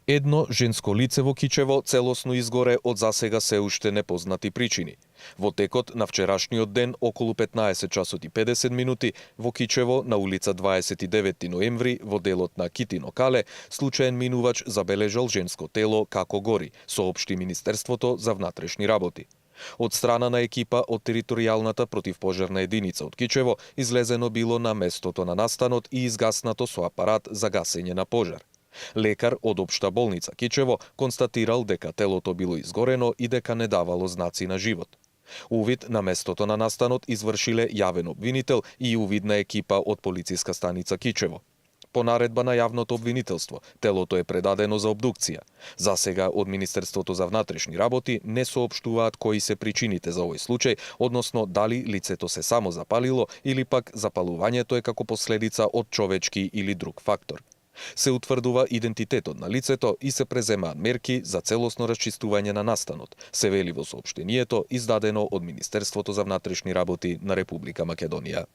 Едно женско лице во Кичево целосно изгоре од засега се уште непознати причини. Во текот на вчерашниот ден, околу 15 часот и 50 минути, во Кичево, на улица 29 ноември, во делот на Китино Кале, случаен минувач забележал женско тело како гори, соопшти Министерството за внатрешни работи. Од страна на екипа од територијалната противпожарна единица од Кичево излезено било на местото на настанот и изгаснато со апарат за гасење на пожар. Лекар од Општа болница Кичево констатирал дека телото било изгорено и дека не давало знаци на живот. Увид на местото на настанот извршиле јавен обвинител и увидна екипа од полициска станица Кичево. По наредба на јавното обвинителство, телото е предадено за обдукција. Засега од Министерството за внатрешни работи не соопштуваат кои се причините за овој случај, односно дали лицето се само запалило или пак запалувањето е како последица од човечки или друг фактор. Се утврдува идентитетот на лицето и се преземаат мерки за целосно расчистување на настанот, се вели во соопштението издадено од Министерството за внатрешни работи на Република Македонија.